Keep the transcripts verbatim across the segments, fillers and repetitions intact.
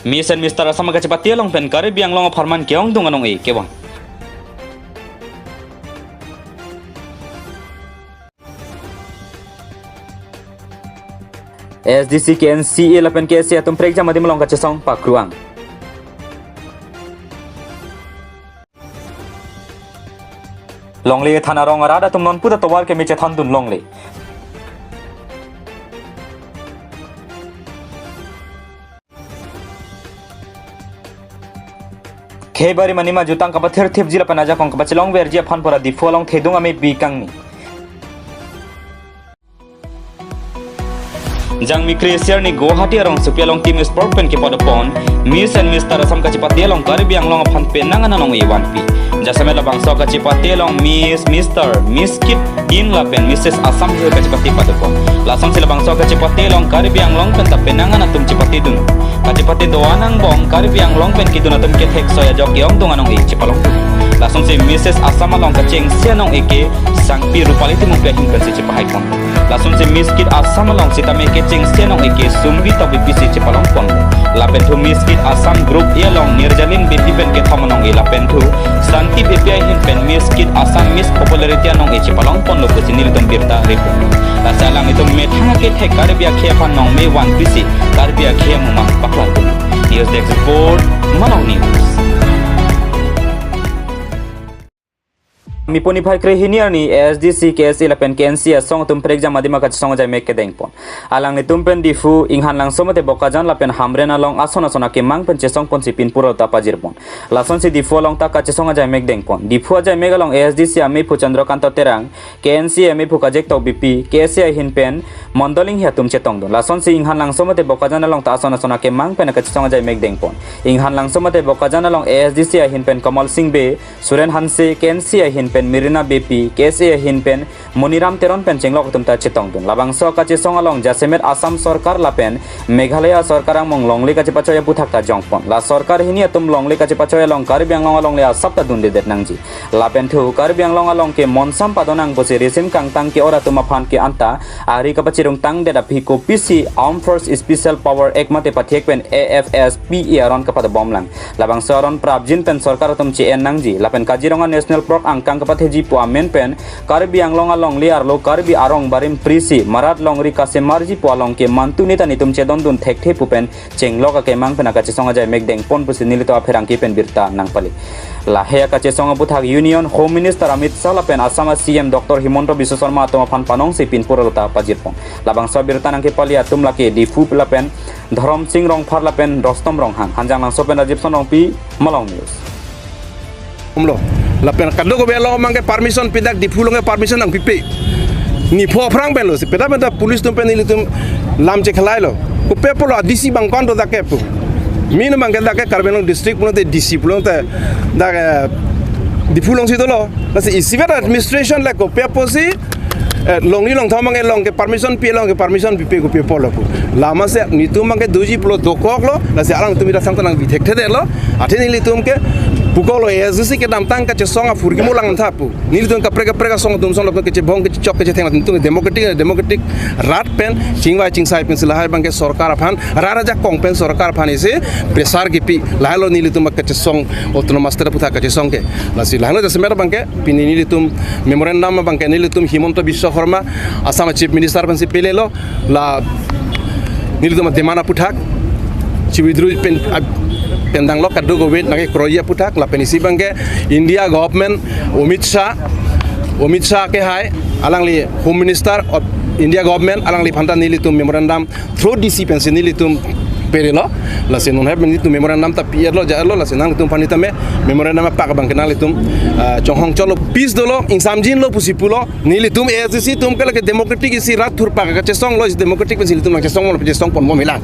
Miss and Mister Assam kachepate along pen Karbi Anglong apharman ke-ongdung anong-e kevang. A S D C, K N C A lapen K S A atum prekjam adim along kachesong pakruang. Longle thana arong arat atum non puta tovar keme chethondun longle. Khei barim anima jutang kapathirthipji lapen ajakong kapachelongverji aphan pura Diphu along thedung amei bikangni. Jangmi kre-isi arni Guwahati arongsopi along team sport pen kepadopon Miss and Mister Assam kachepate along Karbi Anglong aphan penang an anong-e vanpi. Jasemet labangso kachepate along Miss, Mister, Miss Kid in lapen Missus Assam he kachepate padopon. Lasonsi labangso kachepate along Karbi Anglong pen ta penang an atum chepatedun. Kachepate do-an angbong Karbi Anglong pen kedun atum kethek soi ajok ke-ongdung anong-e chepalongdun. Lasonsi Missus Assam along kachengsi anong-e ke Sangpi Rupali Timungpi ahin pensi chepahaikon. Lasonsi Miss Kid Assam along sitame kechengsi anong-e ke Sumbi Tokbipi si chepalongpon. Lapen thu Miss Kid Assam Group A along Nirjalin Beypi pen kethom anong-e lapen thu Santi Beypi ahin pen Miss Kid Assam Miss Popularity anong-e chepalongponlo pusi nelitum birta repon. Lasi alanglitum methang akethek Karbi akhei aphan nongme vanpisi Karbi akhei amumang paklardun. News Desk Report, Malong News. Mipuni phai krehini arni A S D C, K S A lapen K N C A asong atum prekjam adim akachesong ajaimek kedengpon. Alanglitum pen Diphu, Inghan Langso mate Bokajan lapen Hamren along ason ason akemang pen chesongponsi pinpur ta pajirpon. Lasonsi Diphu along ta kachesong ajaimek dengpon. Diphu ajaimek along A S D C amei phu Chandrakanta Terang, K N C A amei phu Kajek Tokbipi, K S A ahin pen Mondoling he atum chetongdun. Lasonsi Inghan Langso mate Bokajan along ta ason ason akemang pen kachesong ajaimek dengpon. Inghan Langso mate Bokajan along A S D C ahin pen Kamal Singh Bey, Suren Hanse, K N C A ahin pen Mirina Beypi, K S A ahin pen Moniram Teron pen chenglok atum ta chetongdun. Labangso kachesong along jasemet Assam sorkar lapen Meghalaya sorkar angbong longle kachepachoi aputhak ta jongpon. La sorkar hini atum longle kachepachoi along Karbi Anglong alongle asap ta dundedet nangji. Lapen thu Karbi Anglong along ke monsam padonang pusi risim kangtang ke-ot atum aphan ke anta ari kapachirungtangdet aphi kopisi Armed Force Special Power Act mate pathek pen A F S P A aron kapadobomlang. Labangso aron prapjin pen sorkar atum che-en nangji. Lapen Kaziranga National Park angkang kapatheji pu amen pen Karbi Anglong alongle arlo Karbi arong barim prisi marat longri kasemarji pu along ke mantu neta nitum chedondun thekthe pu pen chenglok akemang pen akachesong ajaimek dengpon pusi nelitum apherangke pen birta nangpale. Lahei akachesong aputhak Union Home Minister Amit Shah lapen Assam a C M Doctor Himanta Biswa Sarma atum aphan panongsi pinpur ta pajirpon. Labangso abirta nangkepale atum lake Diphu lapen Dhorom Sing Rongphar lapen Rostom Ronghang. Hanjanglangso pen Rajib Sonrongpi, Malong News. Umlo. Lapen kadokave along abangke permission pidak Diphu along ke permission nangpipe. Nipho aphrang penlo si peda peda police atum pen nelitum lam chekhalailo. Kopi apotlo D C abang ko-an do dak ke pu. Min abangke dak ke Karbi Anglong district pulote D C pulote dak, eh, Diphu alongsi dolo. Lasi isivet administration le kopi apotsi, eh, longri longthom abangke along ke permission pi, along ke permission pipe kopi apotlo pu. Lasi netum abangke doji pulo dokoklo, lasi alangtum ida sang tanang bithekthedetlo. Athe nelitum ke pukoklo A S D C kedamtang kachesong aphurkimo langtha pu. Nelitum kaprek kaprek asong atum song lapen kechebong kechechok kechetheng latum democratic, democratic rat pen chingvai chingsai pensi lahai abangke sorkar aphan, rat ajakong pen sorkar aphan isi pressure kipi. Lahailo nelitum kachesong autonomous state aputhak kachesong ke. Lasi lahailo jasemet abangke pini nelitum memorandum abangke nelitum Himanta Biswa Sarma Assam Chief Minister pensi pelelo, la nelitum demand aputhak chi withdraw pen, pen danglo kadokave nangkekroiji aputhak lapen isi abangke India government Amit Shah, Amit Shah ke hai alangli Home Minister of India government alangliphan ta nelitum memorandum through D C pensi nelitum pelelo. Lasi non hai nelitum memorandum ta pi-etlo ja-etlo, lasi nanglitum aphan tame memorandum apak abangke nanglitum, ah, chonghong cholo peace dolo, ingsamjinlo pusi pulo. Nelitum A S D C atum ke lake democratic isi rat thurpak kachesonglo, isi democratic pensi nelitum nangchesonglo, chesongponbom lang.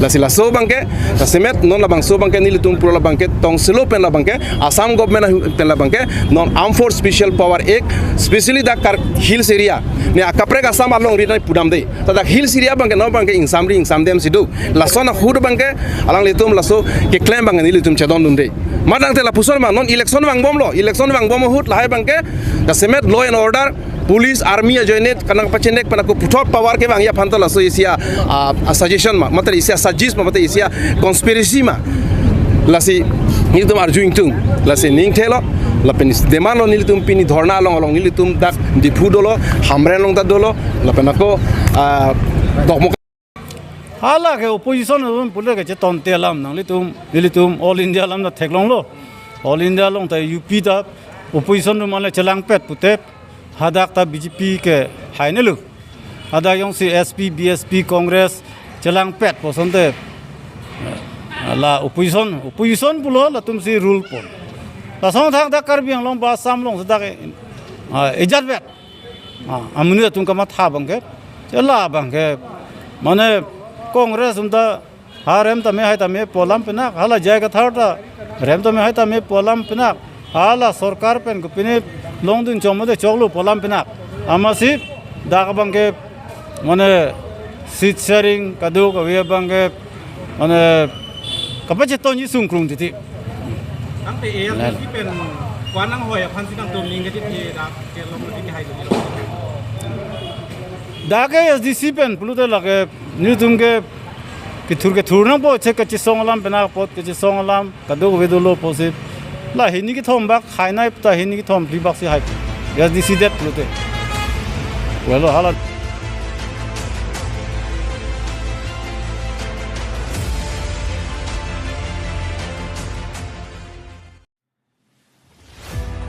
Lasi laso abangke, jasemet non labangso abangke nelitum pulo labangke tongsilo pen labangke, Assam government ahu pen labangke, non Armed Force Special Power Act, specially dak Kar Hills area. Ne akaprek Assam alongri nangpudamde. Ta dak Hills area abangke non abangke ingsamri ingsamdemsi do. Lason ahu Udah bangke alanglitum laso keklem bang nelitum chedondunde. Matangte lapuson ma non election vangbomlo, election vangbom ahut lahai bangke jasemet law and order, police, army ajoine kanang pachenek pen ako puthot power kevangji aphan ta laso isi a, a, a suggestion ma, mate isi a suggest ma, mate isi a conspiracy ma. Lasi nelitum arju ingtung, lasi ning thelo, lapen demand lo nelitum pini dhorna along along nelitum dak Diphu dolo, Hamren along ta dolo, lapen ako, ah, Dokmoka. Hala ke opposition atum pule ke chetonte alam nanglitum, nelitum All India alam ta theklonglo. All India along ta U P ta opposition atum ale chelangpet pute hadak ta B J P ke hainelo. Hadak jongsi S P, B S P, Congress chelangpet pu asonte la opposition, opposition pulo latumsi rule pon. Lason thakdak Karbi Anglong ba Assam along sedak, ah, ejatvet. Ah, amonit atum kamatha bangke, chela bangke, mane Congress atum ta ha rem tame hai tame pu alam pinak, hala J I Kathar ta rem tame hai tame pu alam pinak, hala sorkar pen kopine longdun chom mate choklo pu alam pinak. Amatsi dak bangke mane seat sharing kadokave bangke mane kapachetonji sungkrung titi. Tangte A L D C pen ko-an nanghoi aphansi nangtum ning kachit ke dak kelong lagi ke hai lagi lo. Dak ke A S D C pen pulote lake nelitum ke kethur kethur nangpo, che kachesong alam pen apot kachesong alam kadokave dolo pusi. La hini kethom bak hainai ta hini kethom phli baksi hai. A S D C det pulote. Welo hala.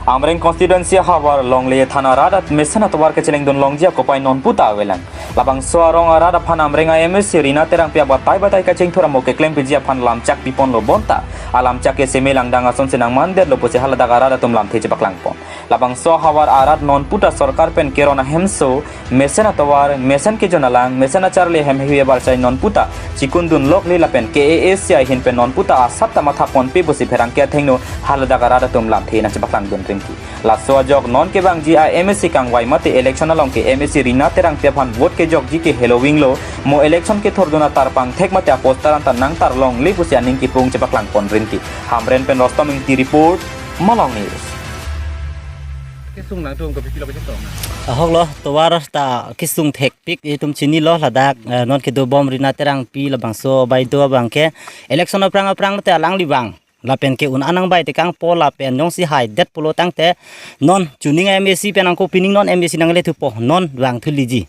Amreng constituency ahavar longle than arat mesen atovar kachelengdun longji akopai nonputa avelang. Labangso arong arat aphan Amreng a M A C Rina Terangpi abatai batai kachingthur amo keklem piji aphan lamchak piponlo bonta alamchak ke seme langdang asonsi nangmandetlo pusi haladak arat atum lamthe chepaklangpon. Labangso ahavar arat nonputa sorkar pen keron ahemso mesen atovar, mesen kejun alang, mesen acharli ahem heihui abarsai nonputa chikundun lokle lapen K A A C ahin pen nonputa asap ta mathaponpe pusi pherangke athengno haladak arat atum lamthe nangchepaklangdun rinti. Laso ajok non kevangji a M A C kangvai mate election along ke M A C Rina Terangpi aphan vote kejokji ke helovinglo, mo election kethurdun atarpang thek mate aposter anta nangtarlongle pusi aning kipung chepaklangpon rinti. Hamren pen Rostom Ingti report, Malong News. Kesung nangtum ke pipila baca tong. Ahok lo, tovar ta kesung thekpik itum chinilo ladak, eh, non kedobom Rina Terangpi labangso baideo abangke election aphrang aphrang te alangli vang. Lapen ke un anang bai tekangpo lapen jongsi haidet pulo tangte non chuning M A C pen angko pining non M A C nangle thupo non vang thuliji.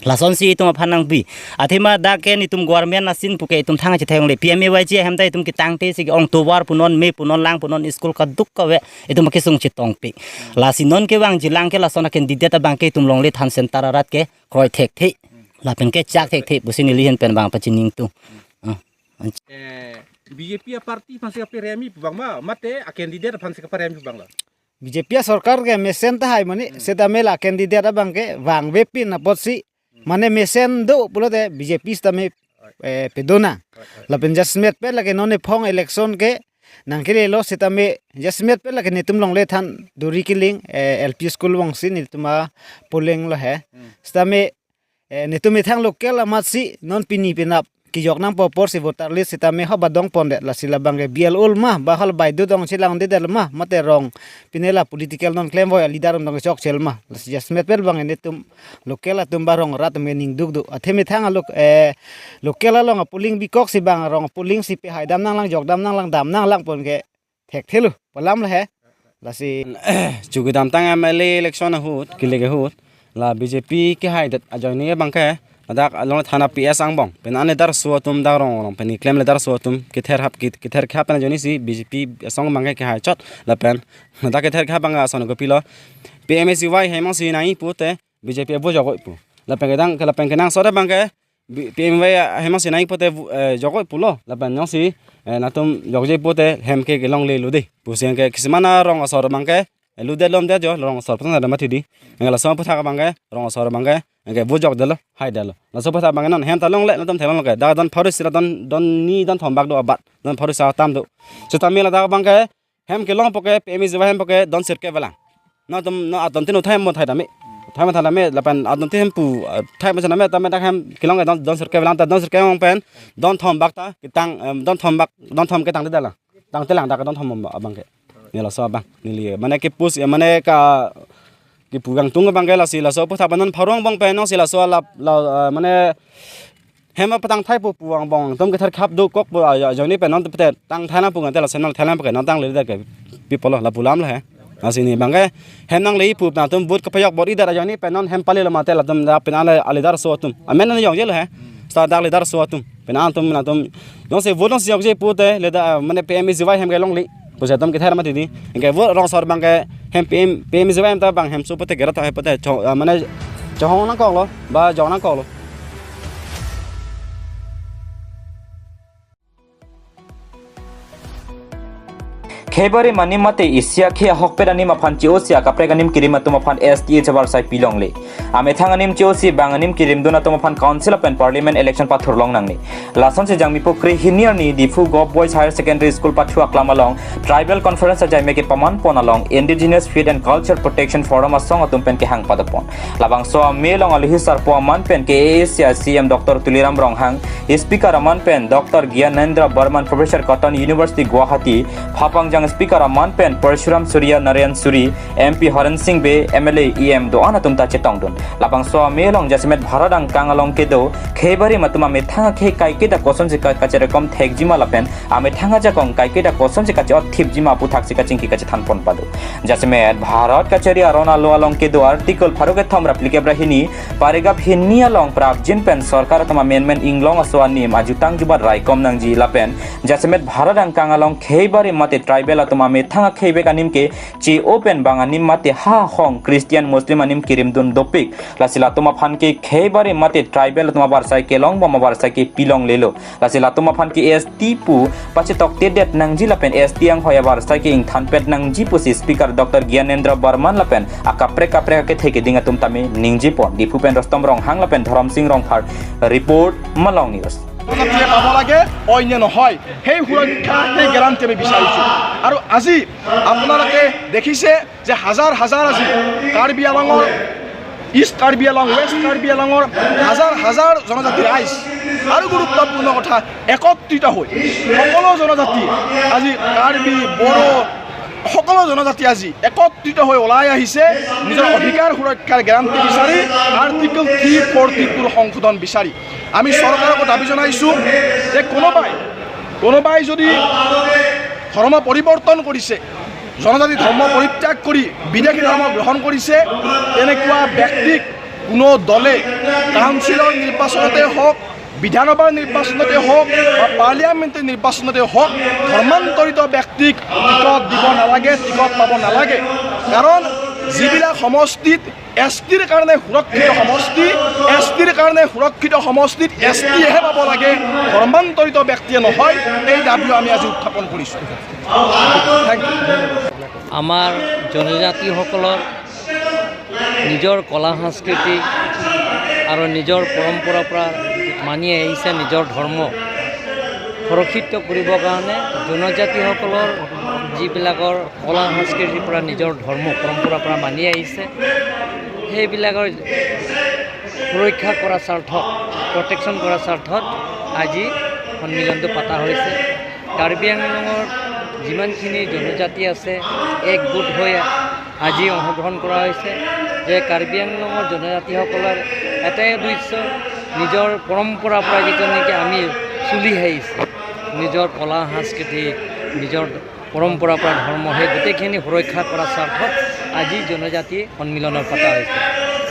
Lasonsi itum aphan nangpi. Athema dak ke nitum government asin puke itum thang chetheng le P M A Y G ahem ta itum ketangte si ke ong tovar punon, me punon, lang punon, school kadokave itum kesung chetongpi. Lasi non kevangji lang ke lason a candidate abangke itum longle than center arat ke kroi thekthe. Lapen ke chak thekthe pusi neli ahin pen bang pachiningtung. Ah. Eh, B J P a party aphansi kaparemji pu bang ma, mate a candidate aphansi kaparemji pu bang lo. B J P a sorkar ke mesen tahai mani, hmm, setame la candidate abangke vangvepin apotsi, hmm, mane mesen do pulote B J P setame, eh, pedona. Right, right. Lapen jasemet pen lake non ephong election ke nangkelelo setame jasemet pen lake netum longle than Duri Kiling, eh, L P school vangsi netum a polling lo he. Hmm. Setame eh, netum methang local amatsi non pini penap kejok nangpo apotsi voter list setame ho ba dongpondet, lasi labangke B L O ma, ba hal baideo dong chelangdedet ma, mate rong pine la political non klemvoi a leader dong chokchel ma, lasi jasemet pen bang netum local atum ba rong rat atum ke ning dukduk. Athe methang alok, eh, local along a polling bikoksi bang rong polling si pehai dam nanglang, jok dam nanglang, dam nanglangpon ke thekthelo pu alam lo he. Lasi chukidamtang M L A election ahut, kilik ahut, la B J P kehaidet ajoine abangke ladak along than a P S angbong pen an leader so atum dak rong rong pen keklem leader so atum kether hap, kether khap pen ajoinesi B J P asong abangke kehai chot lapen ladak kether khap abang ason kopilo, P M A C Y hemang si nai pute B J P abo jokoi pu. Lapen kedang, lapen kenangsot abangke P M A Y hemang si nai pute, eh, jokoi pulo. Lapen jongsi, eh, latum jokje pute hem ke kelonglelo de pusi ke kisman arong asor abangke, eh, ludet lomdet jo, rong asor putang ada mati di. Anke laso aputhak abangke rong asor abangke anke vo jokdetlo, haidetlo. Laso aputhak abangke non hem ta longle, latum theklong ke. Dak don pharo isi ra don, don ni don thom bak do abat, don pharo isi atam do. Setame ladak abangke hem kelongpo ke P M A C Y hem po ke don sirkep avelang. Nangtum, nang aton tin uthai mo thai tame. Thai matha name lapen adon te hem pu, eh, thai matha name tame dak hem kelong ke don, don sirke velang ta don sirke ong pen, don thom bak ta ketang, em, don thom bak, don thom ketang te dalang. Tang telang dak don thom abang ke. Neli laso abang, neli mane ke pus, ya mane ka, kepu kangtung abang ke lasi laso pu thap non pharong bong pen non si laso lap, la, eh, mane hem apatang thai pu pu angbong atum kether khap do kok pu ajo, ajoine pen non te tang thai nang pu ngan te lason nang thai nang pu ke non tang le dak ke pi pulo lapu alam lo he. Lasi ne abang ke hem nang le pu nangtum vote kapajok bor-i dak ajoine pen non hem pale lo mate latum dak pen ale, ale dar so atum. Amen non jongje lo he. Sa dak le dar so atum. Pen atum nangtum jongsi vote nang si jokje pu te le dak mane P M A G Y hem ke longle. Pusi atum kether mati di. Anke vote rong sor abang ke hem P M, P M A G Y hem ta abang hem so pu te gera ta he pu te cho, ah, mane chohong nangkok lo, ba jok nangkok lo. Khei barim anim mate isi akhei ahokpet anim aphan che-osi akaprek anim kerim atum aphan S T H avarsai pilongle. Amethang anim che-osi bang anim kerimdun atum aphan council lapen parliament election pathurlong nangne. Lasonsi Jangmi pu krehini arni Diphu Govt Boys Higher Secondary School pathu aklam along tribal conference ajaime kepaman pon along Indigenous Faith and Culture Protection Forum asong atum pen kehang padopon. Labangso amei along alohi sarpo aman pen K A A C I C M Doctor Tuliram Ronghang, speaker aman pen Doctor Gyanendra Barman, Professor, Cotton University, Guwahati, phapangjang speaker aman pen Parshuram Surya, Narayan Suri, M P Horen Sing Bey, M L A, E M do-an atum ta chetongdun. Labangso amei along jasemet Bharat angkang along kedo khei barim atum amethang akhei kaiketa kosonsi ka-, kacherekom thekjima lapen amethang ajakong kaiketa kosonsi kache-ot thipjima aputhaksi kachingki kachethan pon pado. Jasemet Bharat kachari aron alo along kedo Article pharo kethom ra phlikep ra hini, paragraph hini along prapjin pen sorkar atum amendment inglong aso anim ajutang jubat raikom nangji lapen jasemet Bharat angkang along khei barim mate tribal atum amethang akhei bek anim ke che-o pen bang anim mate ha hong Christian Muslim anim kerimdun dopik. Lasi latum aphan ke khei barim mate tribal atum avarsai kelongbom avarsai ke pilonglelo. Lasi latum aphan ke S T pu pachetoktedet nangji lapen S T anghoi avarsai ke ingthanpet nangji pusi speaker Doctor Gyanendra Barman lapen akaprek kaprek akethe keding atum tame ningje pon. Diphu pen Rostom Ronghang lapen Dharam Sing Rongphar report, Malong News. জনজাতিয়ে পাব লাগে, অন্য নহয়। সেই সুৰক্ষা, সেই গেৰাণ্টি আমি বিচাৰিছোঁ। আৰু আজি আপোনালোকে দেখিছে যে হাজাৰ হাজাৰ আজি কাৰ্বি আংলঙৰ ইষ্ট কাৰ্বি আংলং, ৱেষ্ট কাৰ্বি আংলঙৰ হাজাৰ হাজাৰ জনজাতি ৰাইজ আৰু গুৰুত্বপূৰ্ণ কথা, একত্ৰিত হৈ সকলো জনজাতি আজি কাৰ্বি, বড়ো, সকলো জনজাতি আজি একত্ৰিত হৈ ওলাই আহিছে নিজৰ অধিকাৰ সুৰক্ষাৰ গেৰাণ্টি বিচাৰি, আৰ্টিকল থ্ৰী ফৰ্টি টুৰ সংশোধন বিচাৰি। আমি চৰকাৰকো দাবী জনাইছোঁ যে কোনোবাই, কোনোবাই যদি ধৰ্ম পৰিৱৰ্তন কৰিছে, জনজাতি ধৰ্ম পৰিত্যাগ কৰি বিদেশী ধৰ্ম গ্ৰহণ কৰিছে, তেনেকুৱা ব্যক্তিক কোনো দলে কাউন্সিলৰ নিৰ্বাচনতে হওক, বিধানসভাৰ নিৰ্বাচনতে হওক বা পাৰ্লিয়ামেণ্টৰ নিৰ্বাচনতে হওক, ধৰ্মান্তৰিত ব্যক্তিক টিকট দিব নালাগে, টিকট পাব নালাগে। কাৰণ যিবিলাক সমষ্টিত এছ টিৰ কাৰণে সুৰক্ষিত সমষ্টি, এছ টিৰ কাৰণে সুৰক্ষিত সমষ্টিত এছ টিয়েহে পাব লাগে, ধৰ্মান্তৰিত ব্যক্তিয়ে নহয়। এই দাবীও আমি আজি উত্থাপন কৰিছোঁ। Thank you. আমাৰ জনজাতিসকলৰ নিজৰ কলা সংস্কৃতি আৰু নিজৰ পৰম্পৰাৰ পৰা মানি আহিছে, নিজৰ ধৰ্ম সুৰক্ষিত কৰিবৰ কাৰণে জনজাতিসকলৰ যিবিলাকৰ কলা সংস্কৃতিৰ পৰা, নিজৰ ধৰ্ম পৰম্পৰাৰ পৰা মানি আহিছে, সেইবিলাকৰ সুৰক্ষা কৰাৰ স্বাৰ্থত, প্ৰটেকশ্যন কৰাৰ স্বাৰ্থত আজি সন্মিলনটো পতা হৈছে। কাৰ্বি আংলঙৰ যিমানখিনি জনজাতি আছে, একগোট হৈ আজি অংশগ্ৰহণ কৰা হৈছে যে কাৰ্বি আংলঙৰ জনজাতিসকলৰ এটাই উদ্দেশ্য, নিজৰ পৰম্পৰাৰ পৰা যিটো নেকি আমি চলি আহিছে, নিজৰ কলা সংস্কৃতি, নিজৰ পৰম্পৰাৰ পৰা ধৰ্ম, সেই গোটেইখিনি সুৰক্ষা কৰাৰ স্বাৰ্থত আজি জনজাতি সন্মিলনৰ পতা হৈছে।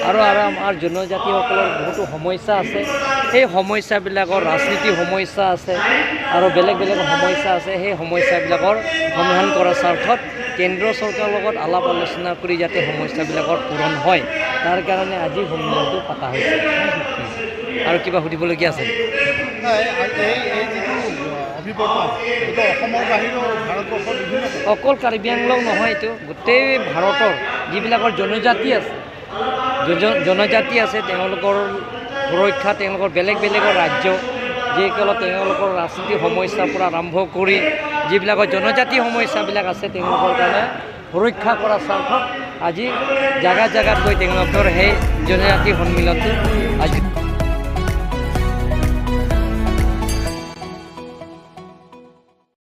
আৰু, আৰু আমাৰ জনজাতিসকলৰ বহুতো সমস্যা আছে, সেই সমস্যাবিলাকৰ, ৰাজনীতিৰ সমস্যা আছে আৰু বেলেগ বেলেগ সমস্যা আছে, সেই সমস্যাবিলাকৰ সমাধান কৰাৰ স্বাৰ্থত কেন্দ্ৰ চৰকাৰৰ লগত আলাপ আলোচনা কৰি যাতে সমস্যাবিলাকৰ পূৰণ হয়, তাৰ কাৰণে আজি সন্মিলনটো পতা হৈছে। আৰু কিবা সুধিবলগীয়া আছে নেকি? নাই, এই, এই যিটো অভিৱৰ্তন, এইটো অসমৰ বাহিৰেও ভাৰতবৰ্ষৰ বিভিন্ন অকল কাৰ্বি আংলং নহয়, এইটো গোটেই ভাৰতৰ যিবিলাকৰ জনজাতি আছে, জন-, জনজাতি আছে, তেওঁলোকৰ সুৰক্ষা, তেওঁলোকৰ বেলেগ বেলেগৰ ৰাজ্য, যিসকলে তেওঁলোকৰ ৰাজনীতি সমস্যাৰ পৰা আৰম্ভ কৰি যিবিলাকৰ জনজাতি সমস্যাবিলাক আছে, তেওঁলোকৰ কাৰণে সুৰক্ষা কৰাৰ স্বাৰ্থত আজি জাগা জাগাত গৈ তেওঁলোকৰ সেই জনজাতি সন্মিলনটো আজি